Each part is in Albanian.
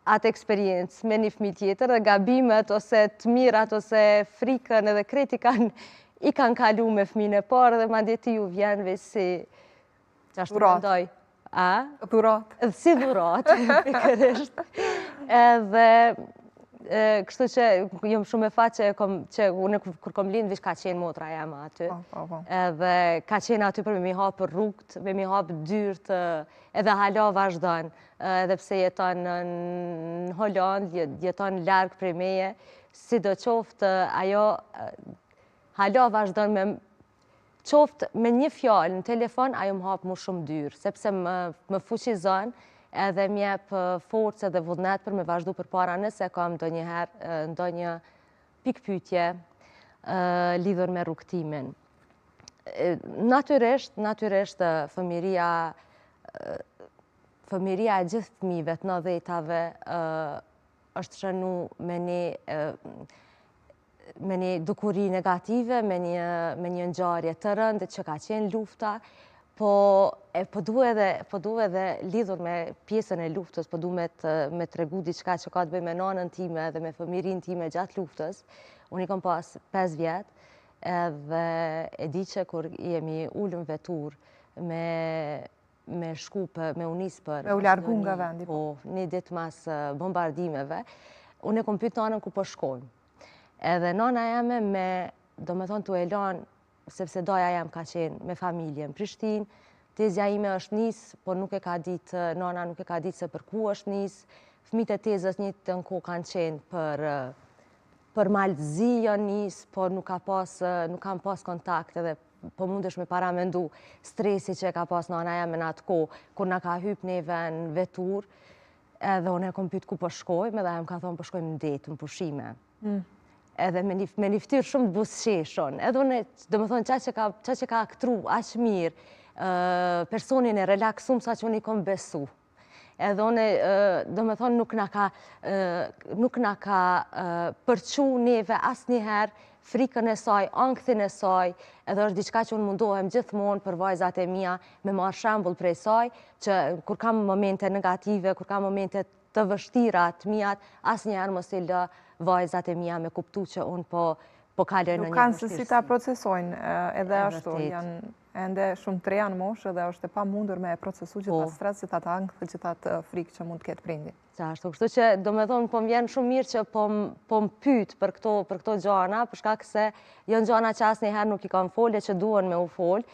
atë eksperiencë me një fëmijë tjetër dhe gabimet ose të mirat ose frikën edhe krejt i kanë i kanë kalu me fëmijën e parë dhe mandej ty ju vjen veç si qashtu mendoj. A? Dhuratë. Si dhuratë, pikërisht. Edhe kështu që jam shumë me fat që, kom, që unë kur kom lind, veç ka qenë motra jeme aty. Po, po, po. Edhe ka qenë aty për me m'i hapë rrugët, me m'i hapë dyert, edhe hala vazhdon, edhe pse jeton në Holandë, jeton larg prej meje, sido qoftë ajo hala vazhdon me qoftë me një fjalë në telefon, ajo më hapë mu shumë dyrë, sepse më, më fuqizon edhe më jep forcë edhe vullnet për me vazhdu përpara nëse kam ndonjëherë ndonjë pikëpyetje lidhur me rrugëtimin. Natyrisht, natyrisht fëmiria fëmiria e gjithë fëmijëve të nëntëdhjetave është shënu me një me një dukuri negative, me një, me një ngjarje të rëndë që ka qenë lufta, po, e, po du edhe, po du edhe lidhur me pjesën e luftës, po du me, të, me tregu diçka që ka të bëjë me nanën time dhe me fëmirinë time gjatë luftës. Unë i kom pas 5 vjet, edhe e di që kur jemi ulë në veturë me me shku për, me u nis për... Me u largu nga vendi. Po, një ditë mas bombardimeve, unë e kom pyt nanën ku po shkojmë. Edhe nana jeme me, domethonë tu e lanë, sepse daja jem ka qenë me familje në Prishtinë, tezja ime është nis, por nuk e ka ditë, nana nuk e ka ditë se për ku është nis, fëmijët e tezës njëjtën kohë kanë qenë për për Mal të Zi janë nis, por nuk ka pas, nuk kanë pas kontakt edhe po mundesh me paramendu stresi që e ka pas nana jeme në atë kohë, kur na ka hyp neve në veturë, edhe unë e kom pyt ku po shkojmë, edhe ajo më ka thonë po shkojmë në det, në pushime. Mm. Edhe me një, me një ftyrë shumë të buzëqeshun. Edhe unë, domethonë, qaq që ka, qaq që ka aktru, aq mirë, personin e relaksum sa që unë i kom besu. Edhe unë, domethonë, nuk na ka, nuk na ka përçu neve asnjëherë frikën e saj, ankthin e saj, edhe është diçka që unë mundohem gjithmonë për vajzat e mia me marrë shembull prej saj, që kur kam momente negative, kur kam momente të vështira të miat, asnjëherë mos i lë vajzat e mia me kuptu që unë po po kaloj në një vështirësi. Nuk kanë se si ta procesojnë edhe ashtu, janë ende shumë të reja në moshë dhe është e pamundur me procesu gjithë atë po. stres, gjithë atë ankth, gjithë atë frikë që mund të ketë prindi. Qashtu, kështu që domethonë po më vjen shumë mirë që po, po më pyt për këto, për këto gjana, për shkak se janë gjana që asnjëherë nuk i kam folë e që duhen me u folë,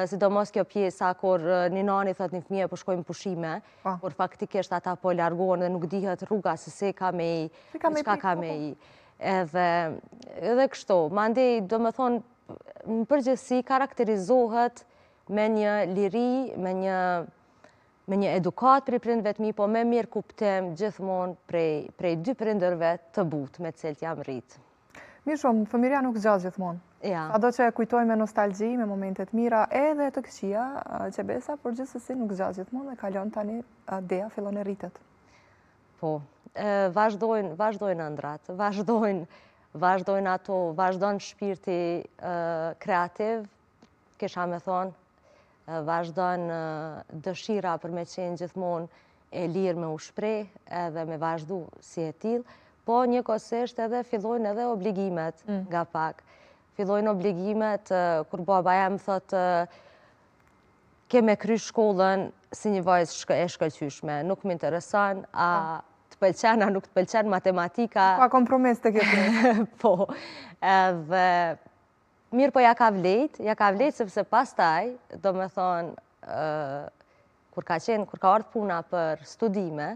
sidomos kjo pjesa kur një nanë i thot një fëmije po shkojmë pushime, po. kur faktikisht ata po largohen dhe nuk dihet rruga se si ka me i, çka ka me i. Edhe, edhe kështu, mandej, domethonë, në përgjithësi karakterizohet me një liri, me një me një edukatë prej prindërve të mi, po me mirëkuptim gjithmonë prej, prej dy prindërve të butë me të cilët jam rritë. Mirë shumë, fëmiria nuk zgjat gjithmonë. Ja. Sado që e kujtojmë me nostalgji, me momente të mira, edhe të këqija, qebesa, por gjithsesi nuk zgjat gjithmonë dhe kalon tani Dea fillon e rritet. Po, vazhdojnë, vazhdojnë ëndrrat, vazhdojnë, vazhdojnë ato, vazhdon shpirti kreativ, kisha me thonë, vazhdon dëshira për me qenë gjithmonë e lirë me u shpreh edhe me vazhdu si e tillë, po njëkohësisht edhe fillojnë edhe obligimet mm. nga pak. Fillojnë obligimet kur baba jem thotë ke me kry shkollën si një vajzë e shkëlqyshme, nuk më intereson, a po. të pëlqen, a nuk të pëlqen matematika. Pa kompromis te kjo Po, edhe Mirë po ja ka vlejt, ja ka vlejt sepse pastaj, domethonë, kur ka qenë, kur ka ardhë puna për studime,